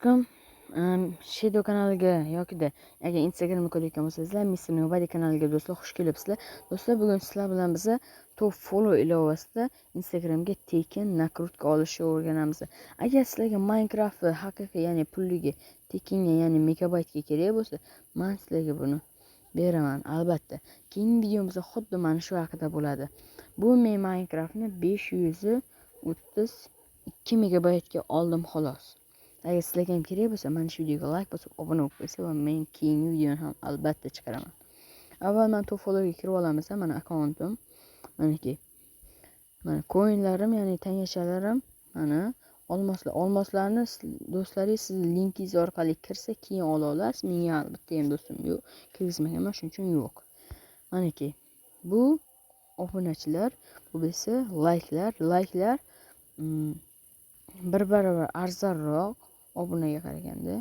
Alaykum. Shadow kanaliga yokida agar Instagramda ko'rayotgan bo'lsangizlar, Mr. Nobody kanaliga do'stlar xush kelibsizlar. Do'stlar, bugun sizlar bilan biza Top Follow ilovasida Instagramga tekin nakrutka olishni o'rganamiz. Agar sizlarga Minecraft haqiqiy, ya'ni pulligi tekinga, ya'ni megabaytga kerak bo'lsa, men sizlarga buni beraman albatta. Keyingi videomizda xuddi mana shu haqida bo'ladi. Bu men Minecraftni 532 megabaytga oldim xolos. Agar sizlarga ham kerak bo'lsa, mana shu videoga like bosib, obuna bo'lib qo'ysa va men keyingi videoni ham albatta chiqaraman. Avval men Top Followga kirib olamiz, mana akkauntim. Manaki. Mana coinlarim, ya'ni tangachalarim, mana olmoslar, olmoslarni do'stlaringiz siz linkingiz orqali kirsa, keyin ola olasiz. Menga albatta ham do'stim yo'q, kirgizmaganman, shuning uchun yo'q. Manaki. Bu obunachilar, bu esa likelar, likelar bir barobar arzonroq obunaga qaraganda.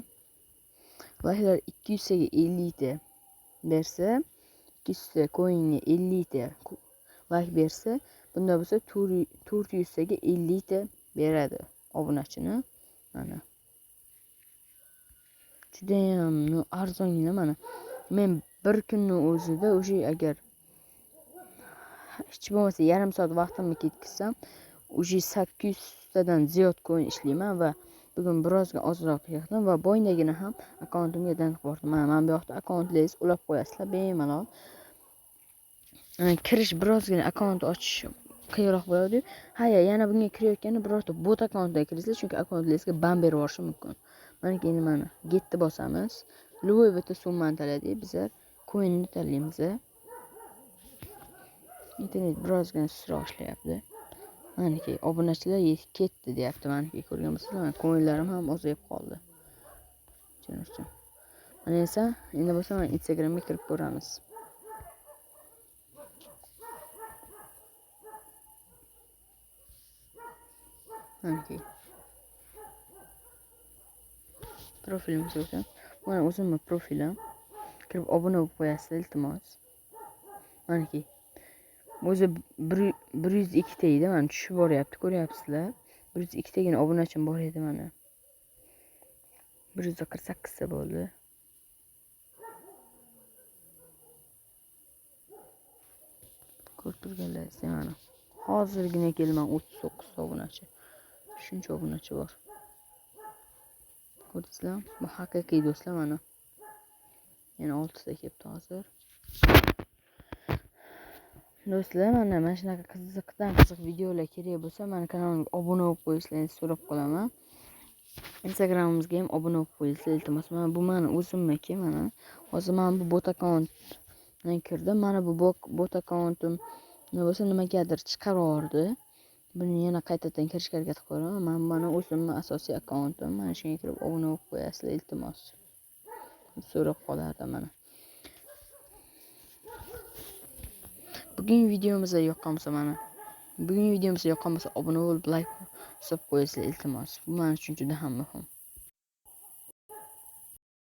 Likelar 200 ga 50 ta bersa, 200 ta coinga 50 ta like bersa, bunda bo'lsa 400 ga 50 ta beradi obunachini. Mana. Judayam arzongina mana. Men bir kunni o'zida o'sha agar hech bo'lmasa yarim soat vaqtimni ketkazsam, o'sha 800 tadan ziyod coin ishlayman va bugun birozga ozroq yig'dim va boyndagina ham akkauntimga dan qilib bordim. Mana bu yoqda akkauntlaringiz ulab qo'yasizlar bemalol. Kirish birozgina akkaunt ochish qiyinroq bo'ladi. Ha, yana bunga kirayotganda birorta bot akkauntga kirsanglar, chunki akkauntingizga ban berib yuborishi mumkin. Mana endi mana getni bosamiz. Любой bitta summani tanladik, bizlar coinni tanlaymiz. Internet birozgina sustroq ishlayapti. Manaki obunachilar yetib ketdi deyapti. Manaki ko'rgan bo'lsangizlar, mana coinlarim ham ozayib qoldi. Tushunishim. Mana esa endi bo'lsa mana Instagramga kirib ko'ramiz. Manaki profilimizga o'tamiz. Mana o'zimning profilim. Kirib obuna bo'lib qo'yasizlar, iltimos. Manaki o'zi bir yuz ikkita edi, mana tushib boryapti, ko'ryapsizlar. Bir yuz ikkitagina obunachim bor edi mana. Bir yuz qirq sakkizta bo'ldi. Ko'rib turganlaringizdek mana. Hozirgina kelman 39 obunachi. Shuncha obunachi bor. Ko'rdingizlar? Bu haqiqiy do'stlar mana. Yana 6ta kelibdi hozir. Do'stlar, mana shunaqa qiziqdan qiziq videolar kerak bo'lsa, mana kanalimga obuna bo'lib qo'yishlaringizni so'rab qolaman. Instagramimizga ham obuna bo'lib qo'yinglar, iltimos. Mana bu meni o'zimniki, mana. Hozir mana bu bot akkauntdan kirdim. Mana bu bot akkauntim nima bo'lsa nimagadir chiqarib yubordi. Buni yana qaytadan kirishga harakat qilib ko'raman. Mana bu meni o'zimning asosiy akkauntim. Mana shunga kirib obuna bo'lib qo'yasizlar, iltimos. So'rab qolardim mana. Bugun videomiz yoqqan bo'lsa mana. Bugun videomiz yoqqan bo'lsa obuna bo'lib, like bosib qo'yasizlar, iltimos. Bu men uchun juda ham muhim.